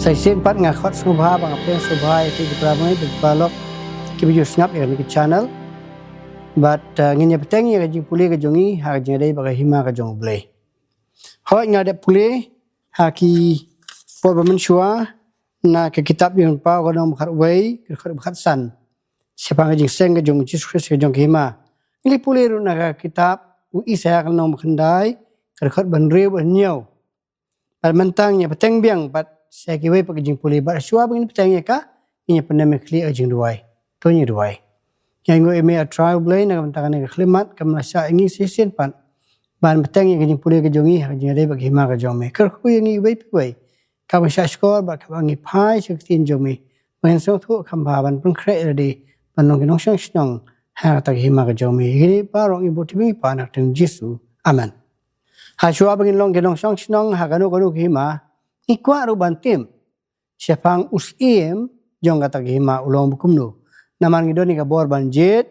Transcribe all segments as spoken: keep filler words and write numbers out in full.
Shisien pat nga khot sngewbha ba nga pdiang sngewbha ïa ki para bangeit bad para lok kiba ju sngap ïa kane ka channel. Bad, uh, ngin ïa bteng ïa ka jingpule ka jong ngi ha ka jingïadei bad ka hima ka jong U Blei. Hooid, nga dep pule ha ki por ba mynshuwa na ka kitab Ïing Paw ka lynnong ba khatwei, ka dkhot ba khatsan. Shaphang ka jingseng ka jong U Jisu Khrist ka jong ka hima. Ngi pule ruh na ka kitab U Isaïah ka lynnong ba khyndai, ka dkhot ba hynriew bad hynñiew. Bad mynta ngin ïa bteng biang pat sha kiwei pat ki jingpule, bad shuwa ba ngin bteng ïa ka, ngin ïa pyndem ïa ka khlieh ka jingduwai. To ngin duwai. Ïa, ngi ainguh ïa me, A Trai U Blei, na ka bynta kane ka khyllipmat kaba me la shah ïa ngi shisien pat ban bteng ïa ka jingpule ka jong ngi ha ka jingïadei bad ka hima ka jong me. Kyrkhu ïa ngi iwei pa iwei, kaba ngi shahshkor bad kaba ngi phai sha ka ktien jong me, ba ngin sngewthuh kham bha ban pynkhreh ïa lade ban long ki nongshong shnong ha kata ka hima ka jong me. Ïa kine baroh ngi bud, ngi pan ha ka kyrteng Jisu. Amen. Ha shuwa ba ngin long ki nongshong shnong ha kano kano ka hima, ngi kwah ruh ban tip shaphang u syiem jong kata ka hima u long ba kumno. Namar ngi don ïa ka bor ban jied,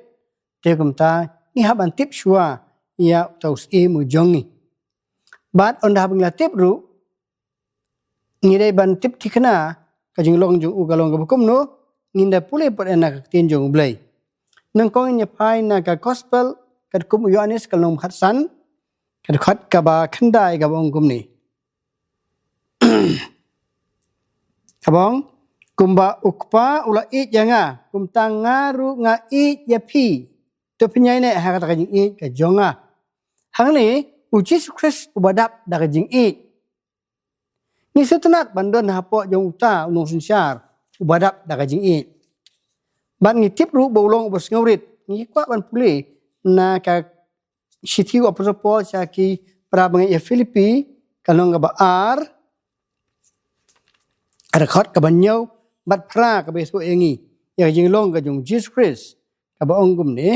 te kumta ngi hap ban tip shuwa ïa uta u syiem u jong ngi. Bad ynda haba ngi la tip ruh, ngi dei ban tip thikna ka jinglong jong u ka long kaba kumno, ngin da pule pat na ka ktien jong U Blei. Nyngkong ngin ïa phai na ka Gospel katkum u Ïoannis ka lynnong ba khatsan, ka dkhot kaba khyndai, kaba ong kumne. Kaba ong, kumba u Kpa u la ïeit ïa nga, kumta nga ruh nga ïeit ïa phi. To phin ïaineh ha kata ka jingïeit ka jong nga. Hangne U Jisu Khrist uba dap da ka jingïeit. Ngi sngewtynnat ban don hapoh jong uta u nongsynshar uba dap da ka jingïeit. Bad ngi tip ruh ba u long uba sngewrit. Ngi kwah ban pule na ka shithi u Apostol Paul sha ki para bangeit ïa Philippi, ka lynnong kaba ar, ka dkhot kaba hynñiew bad phra, kaba ïathuh ïa ngi ïa ka jinglong ka jong U Jisu Khrist, kaba ong kumne: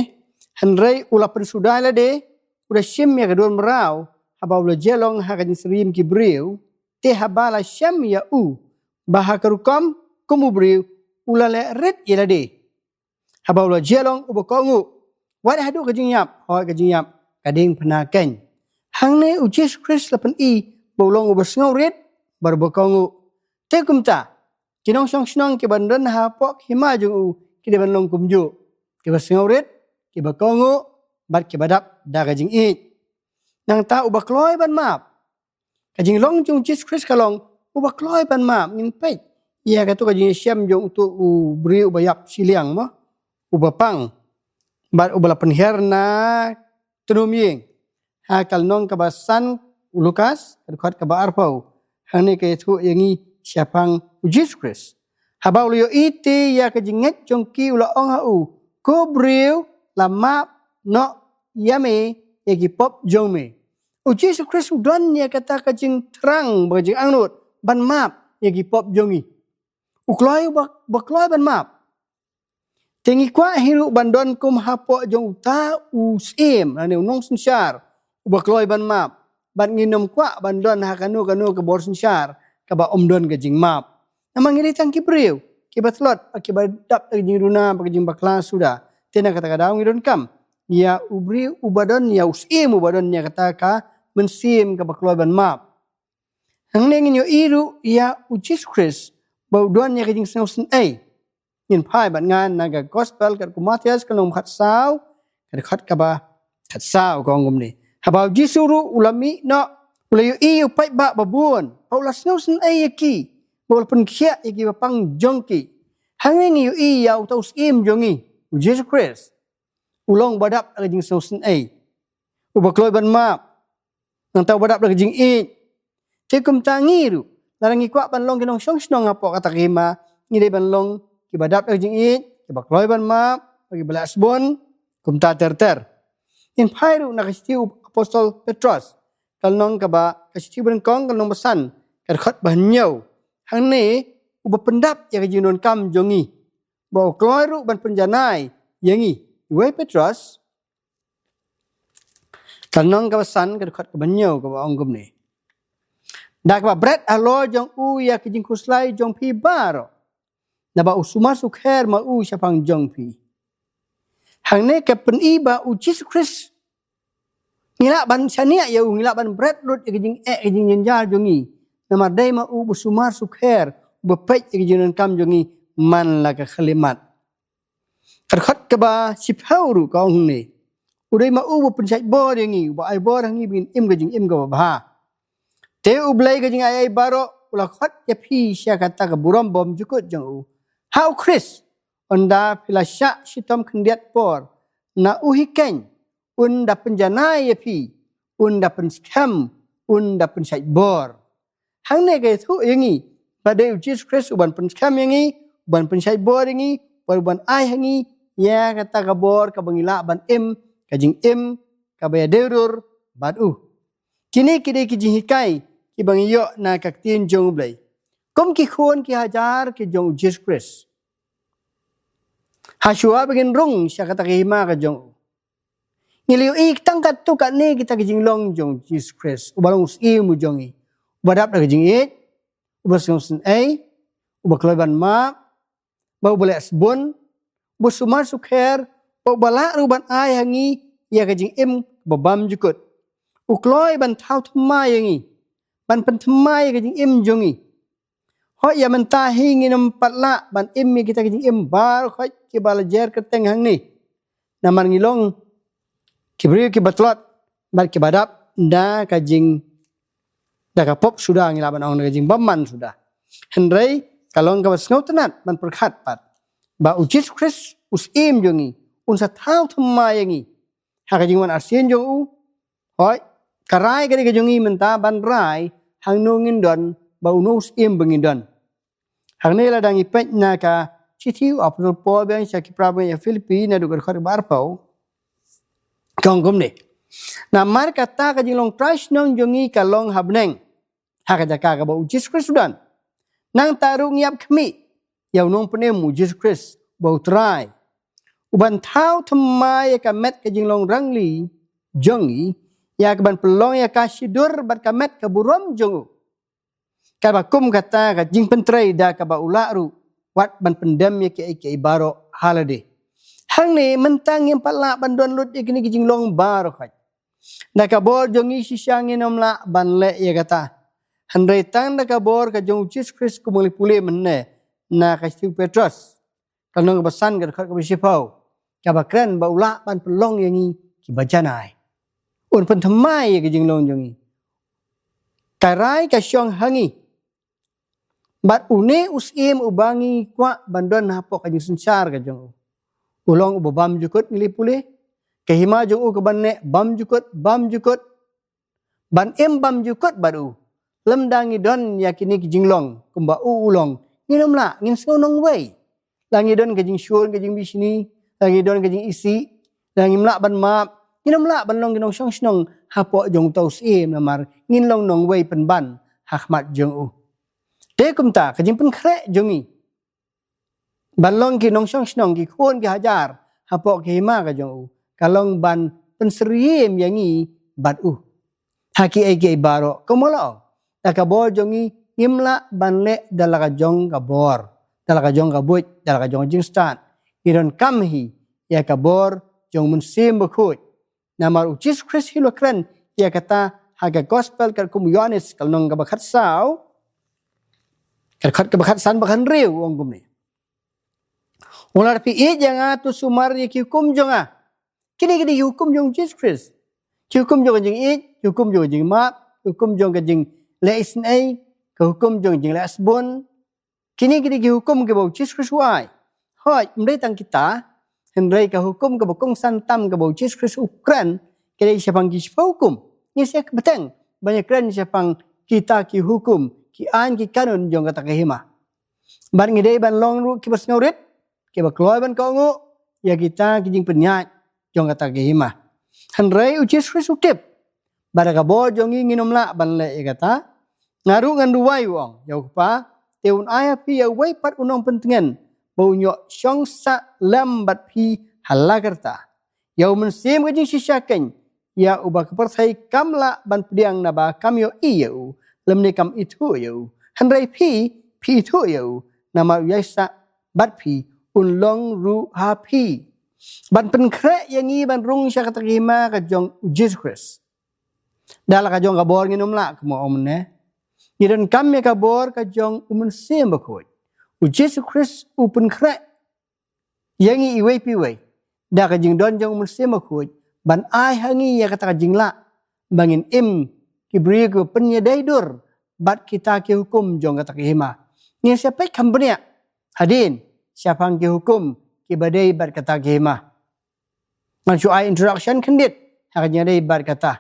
Hynrei u la pynsuda ïa lade, u da shim ïa ka dur mraw, haba u la jia long ha ka jingsyriem ki briew, te haba la shem ïa u ba ha ka rukom kum u briew, u la leh rit ïa lade. Haba u la jia long uba kohnguh, wat haduh ka jingïap, hooid, ka jingïap ka diengphna keiñ. Hangne U Jisu Khrist la pyni ba u long uba sngewrit bad uba kohnguh. Te kumta, ki nongshong shnong kiba don hapoh ka hima jong u ki dei ban long kumjuh, kiba sngewrit, kiba kohnguh, bad kiba dap da ka jingïeit. Nangta uba kloi ban map. Ka jinglong jong U Jisu Khrist ka long uba kloi ban map. Ngin peit ïa kato ka jingïashem jong uto u briew uba ïap shiliang mo, uba pang, bad uba la pynhiar na tnum ïing. Ha ka lynnong kaba san u Lukas, ka dkhot kaba arphew, hangne ka ïathuh ïa ngi shaphang U Jisu Khrist. Haba u la ïohi te ïa ka jingngeit jong ki, u la ong ha u: Ko briew, la map noh ïa me ïa ki pop jong me. U Jisu Khrist u don ïa kata ka jingthrang bad ka jingangnud ban map ïa ki pop jong ngi. U kloi, uba, uba kloi ban map. Te ngi kwah hi ruh ban don kum hapoh jong uta u syiem, lane u nongsynshar uba kloi ban map. Bad ngim kwah ban don ha kano kano ka bor synshar kaba ym don ka jingmap. Namar ngi dei tang ki briew kiba tlot, kiba dap da ka jingduna bad ka jingbakla suda. Te na kata ka daw ngi donkam ïa u briew uba don, ïa u syiem uba don ïa kata ka mynsiem kaba kloi ban map. Hangne ngin ïohi ruh ïa U Jisu Khrist ba u don ïa ka jingsngewsynei. Ngin phai bad nga na ka Gospel katkum u Mathaios ka lynnong khatsaw, ka dkhot kaba khatsaw, ka ong kumne: Haba U Jisu ruh u la mih noh, u la ïohi ïa u paidbah babun, ba u la sngewsynei ïa ki, ba u la pynkhiah ïa ki bapang jong ki. Hangne ngi ïohi ïa uta u syiem jong ngi, U Jisu Khrist. U long uba dap da ka jingsngewsynei, uba kloi ban map, nangta uba dap da ka jingïeit. Te kumta ngi ruh, lada ngi kwah ban long ki nongshong shnong hapoh kata ka hima, ngi dei ban long kiba dap da ka jingïeit, kiba kloi ban map, kiba lah sbun, kumta ter ter. Ngin phai ruh na ka shithi u Apostol Petros, ka lynnong kaba, ka shithi banyngkong, ka lynnong ba san, ka dkhot ba hynñiew. Hangne uba pyndap ïa ka jingdonkam jong ngi, ba u kloi ruh ban pynjanai ïa ngi. Wei Petros, ka lynnong kaba san, ka dkhot kaba hynñiew, kaba ong kumne: Da kaba bret halor jong u ïa ki jingkhuslai jong phi baroh, naba u sumar sukher ma u shaphang jong phi. Hangne ka pyni ba U Jisu Khrist, ngi lah ban shaniah ïa u, ngi lah ban bret lut ïa ka jingeh, ka jingjynjar jong ngi. Namar dei ma u uba sumar sukher, uba peit ïa ka jingdonkam jong ngi man la ka khyllipmat. Ka dkhot kaba shiphew ruh ka ong hangne: U dei ma u uba pynshait bor ïa ngi, uba ai bor ha ngi ba ngin im ka jingim kaba bha. Te U Blei ka jingaiei baroh u la khot ïa phi sha kata ka burom bymjukut jong u ha U Khrist, ynda phi la shah shitom khyndiat por na u hi keiñ, un da pynjanai ïa phi, un da pynskhem, un da pynshait bor. Hangne ka ïathuh ïa ngi ba dei U Jisu Khrist uban pynskhem ïa ngi, uban pynshait bor ïa ngi, uban ai ha ngi ïa kata ka bor kaba ngi lah ban im ka jingim kaba ïadei dur bad u. Kine ki dei ki jinghikai kiba ngi ïoh na ka ktien jong U Blei kum ki khun ki hajar ki jong U Jisu Khrist. Ha shuwa ba ngin rung sha kata ka hima ka jong u, ngi la ïohi tang katto katne kita ki jinglong jong U Jisu Khrist, uba long u Syiem u jong ngi, uba dap da ka jingïeit, uba sngewsynei, uba kloi ban map, ba uba leh sbun, uba sumar sukher, ba uba lah ruh ban ai ha ngi ïa ka jingim ba bymjukut. U kloi ban thaw thymmai ïa ngi, ban pynthymmai ïa ka jingim jong ngi. Hooid, ïa mynta hi ngin ym pat lah ban im ïa kita ki jingim baroh khoit kiba la jer kyrteng hangne. Namar ngi long ki briew kiba tlot bad kiba dap da ka jing, da ka pop suda, ngi lah ban ong da ka jingbymman suda. Hynrei ka long kaba sngewtynnat ban pyrkhat pat ba U Jisu Khrist, u Syiem jong ngi, un sa thaw thymmai ïa ngi ha ka jingwan arsien jong u. Hooid, ka rai ka dei ka jong ngi mynta ban rai hangno ngin don, ba uno u Syiem ba ngin don. Hangne lada ngi peit na ka shithi u Apostol Paul biang sha ki para bangeit Philippi, naduh ka dkhot ba arphew, ka ong kumne: Namar kata ka jinglong trai shnong jong ngi ka long ha bneng, ha ka jaka kaba U Jisu Khrist u don. Nangta ruh ngi ïap khmih ïa u Nongpynim, U Jisu Khrist, ba u Trai, uban thaw thymmai ïa ka met ka jinglong rangli jong ngi, ïa kaban pynlong ïa ka shidur bad ka met ka burom jong u, kaba kum kata ka jingpyntrei da kaba u lah ruh wat ban pyndem ïa kiei kiei baroh ha lade. Hangne mynta ngim pat lah ban don lut ïa kine ki jinglong baroh khoit. Da ka bor jong ngi shisha ngin ym lah ban leh ïa kata. Hynrei tang da ka bor ka jong U Jisu Khrist, kum ba ngi la pule mynne na ka shithi u Petros, ka lynnong kaba san, ka dkhot kaba shiphew, kaba kren ba u lah ban pynlong ïa ngi kiba janai. Un pynthymmai ïa ka jinglong jong ngi. Ka rai ka shong ha ngi. Bad une u Syiem uba ngi kwah ban don hapoh ka jingsynshar ka jong u, u long uba bymjukut, ngi la pule. Ka hima jong u kaban neh bymjukut, bymjukut, ban im bymjukut bad u. Lymda ngi don ïa kine ki jinglong kumba u u long, ngin ym lah, ngin sngew nongwei. La ngi don ka jingshun, ka jingbishni, la ngi don ka jingisih, la ngim lah ban map, ngin ym lah ban long ki nongshong shnong hapoh jong uta u Syiem, namar ngin long nongwei pynban ha khmat jong u. Te kumta ka jingpynkhreh jong ngi ban long ki nongshong shnong, ki khun ki hajar hapoh ka hima ka jong u, ka long ban pynsyriem ïa ngi bad u ha kiei kiei baroh. Kumba la ong, da ka bor jong ngi ngim lah ban leh da la ka jong ka bor, da la ka jong ka buit, da la ka jong ka jingstad. Ngi donkam hi ïa ka bor jong u Mynsiem Bakhuid. Namar U Jisu Khrist hi u la kren ïa kata ha ka Gospel katkum u Ïoannis, ka lynnong kaba khatsaw, ka dkhot kaba khatsan bad khathynriew, u ong kumne: U lada phi ïeit ïa nga, to sumar ïa ki hukum jong nga. Kine ki dei ki hukum jong U Jisu Khrist. Ki hukum jong ka jingïeit, ki hukum jong ka jingmap, ki hukum jong ka jingleh isynei, ki hukum jong ka jingleh sbun. Kine ki dei ki hukum kiba U Jisu Khrist u ai. Hooid, ym dei tang kita, hynrei ka hukum kaba kongsan tam kaba U Jisu Khrist u kren ka dei shaphang ki shiphew hukum. Ngin sa ïa bteng ban ïa kren shaphang kita ki hukum, ki aiñ, ki kanun jong kata ka hima. Bad ngi dei ban long ruh kiba sngewrit, kiba kloi ban kohnguh ïa kita ki jingpynïaid jong kata ka hima. Hynrei U Jisu Khrist u tip ba da ka bor jong ngi ngin ym lah ban leh ïa kata. Nga ruh ngan duwai, u ong, ïa U Kpa, te un ai ha phi ïa uwei pat u nongpyntngen ba un ïoh shong sah lem bad phi ha la karta, ïa u Mynsiem ka jingshisha keiñ, ïa uba ka pyrthei kam lah ban pdiang naba kam ïohi ïa u, lymne kam ithuh ïa u. Hynrei phi, phi ithuh ïa u, namar u ïaisah bad phi, un long ruh ha phi. Ban pynkhreh ïa ngi ban rung sha kata ka hima ka jong U Jisu Khrist. Da la ka jong ka bor ngin ym lah, kumba ong mynne. Ngi donkam ïa ka bor ka jong u Mynsiem Bakhuid. U Jisu Khrist u pynkhreh ïa ngi iwei pa iwei da ka jingdon jong u Mynsiem Bakhuid ban ai ha ngi ïa kata ka jinglah ba ngin im ki briew kiba pynïadei dur bad kita ki hukum jong kata ka hima. Ngin sa peit kham bniah hadien shaphang ki hukum kiba dei bad kata ka hima. Ngan shu ai introduction khyndiat ha ka jingïadei bad kata.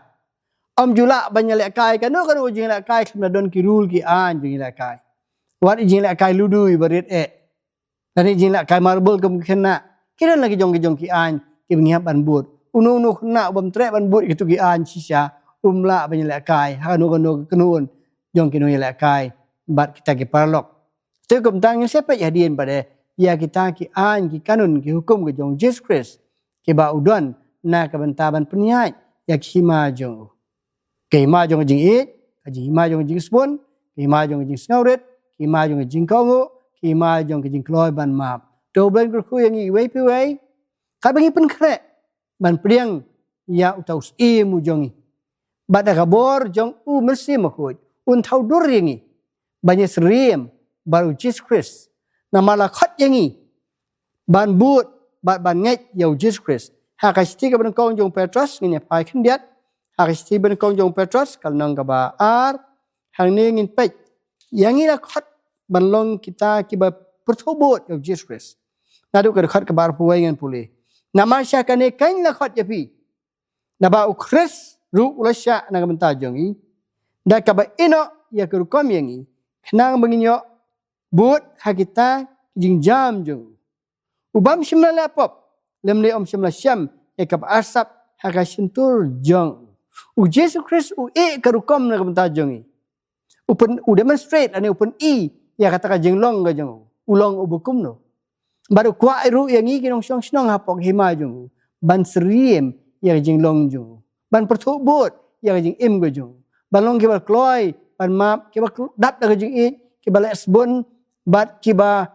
Ym ju lah ban ïalehkai kano kano ka jingïalehkai khlem da don ki rule ki aiñ jingïalehkai. Wat i jingïalehkai ludu iba rit eh, lane i jingïalehkai marble kum ki khynnah, ki don la ki jong ki jong ki aiñ kiba ngi hap ban bud. Uno uno u khynnah u bym treh ban bud ïa kitu ki aiñ shisha um lah ban ïalehkai ha kano kano ka kynhun jong ki nongïalehkai bad kita ki paralok. Te kumta ngin sa peit hadien pat de ïa kita ki aiñ, ki kanun, ki hukum ka jong u Jisu Khrist kiba u don na ka bynta ban pynïaid ïa ka hima jong u. Ka hima jong ka jingïeit, ka jing, hima jong ka jingsbun, ka hima jong ka jingsngewrit, ka hima jong ka jingkohnguh, ka hima jong ka jingkloi ban map. To U Blei un kyrkhu ïa ngi iwei pa iwei, katba ngi pynkhreh ban pdiang ïa uta u Syiem u jong ngi. Bad da ka bor jong u Mynsiem Bakhuid un thaw dur ïa ngi ban ïasyriem bad u Jisu Khrist. Namar la khot ïa ngi ban bud bad ban ngeit ïa u Jisu Khrist. Ha ka shithi kaba nyngkong jong u Petros, ngin ïa phai khyndiat ha ka shithi ba nyngkong jong u Petros, ka lynnong kaba ar. Hangne ngin peit, ïa ngi la khot ban long kita kiba pyrthuh bud ïa u Jisu Khrist. Naduh ka dkhot kaba arphew wei ngan pule: Namar sha kane keiñ la khot ïa phi, naba u Khrist ruh u la shah na ka bynta jong ngi, da kaba ïehnoh ïa ka rukom ïa ngi, khnang ba ngin ïoh bud ha kita ki jingjam jong u. U bym shym la leh pop, lymne um shym la shem ïa kaba arsap ha ka shyntur jong u. U Jisu Khrist u ïeh ka rukom na ka bynta jong ngi. U pyn, u demonstrate, lane u pyni ïa kata ka jinglong ka jong u, u long uba kumno. Bad u kwah ruh ïa ngi ki nongshong shnong hapoh ka hima jong u ban syriem ïa ka jinglong jong u, ban pyrthuh bud ïa ka jingim ka jong u, ban long kiba kloi ban map, kiba dap da ka jingïeit, kiba leh sbun bad kiba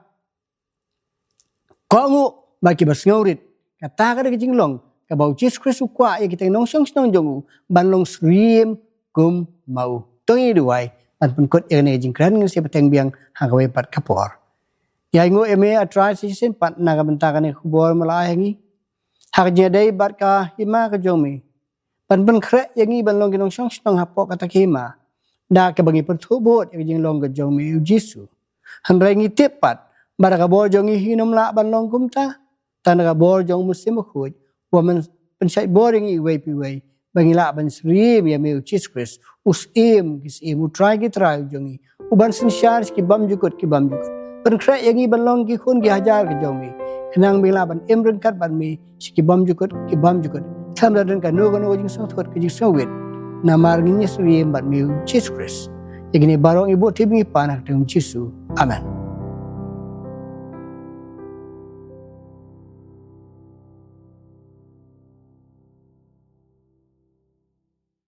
kohnguh bad kiba sngewrit. Kata ka dei ka jinglong kaba u Jisu Khrist u kwah ïa kita ki nongshong shnong jong u ban long syriem kum ma u. To ngin ïa duwai ban pynkut ïa kane ka jingkren. Ngin sa ïa bteng biang ha kawei pat ka por. Ïa ainguh ïa me, A Trai, sa shisien pat na ka bynta kane ka khubor me la ai ha ngi ha ka jingïadei bad ka hima ka jong me, ban pynkhreh ïa ngi ban long ki nongshong shnong hapoh kata ka hima da kaba ngi pyrthuh bud ïa ka jinglong ka jong me, U Jisu. Hynrei ngi tip pat ba da ka bor jong ngi ngin ym lah ban long kumta. Tang da ka bor jong u Mynsiem Bakhuid, uba men pynshait bor ïa ngi iwei pa iwei ba ngin lah ban syriem ïa me, U Jisu Khrist, u Syiem ki syiem, U Trai ki trai u jong ngi, uban synshar sha ki bymjukut ki bymjukut. Pynkhreh ïa ngi ban long ki khun ki hajar ka jong me, khnang ba ngin lah ban im ryngkat bad me sha ki bymjukut ki bymjukut, khlem da don kano kano ka jingsngewthuh ka jingsngewrit. Namar ngin ïasyriem bad me, U Jisu Khrist. Ïa kine baroh ngi buh, ngi pan ha ka kyrteng U Jisu. Amen.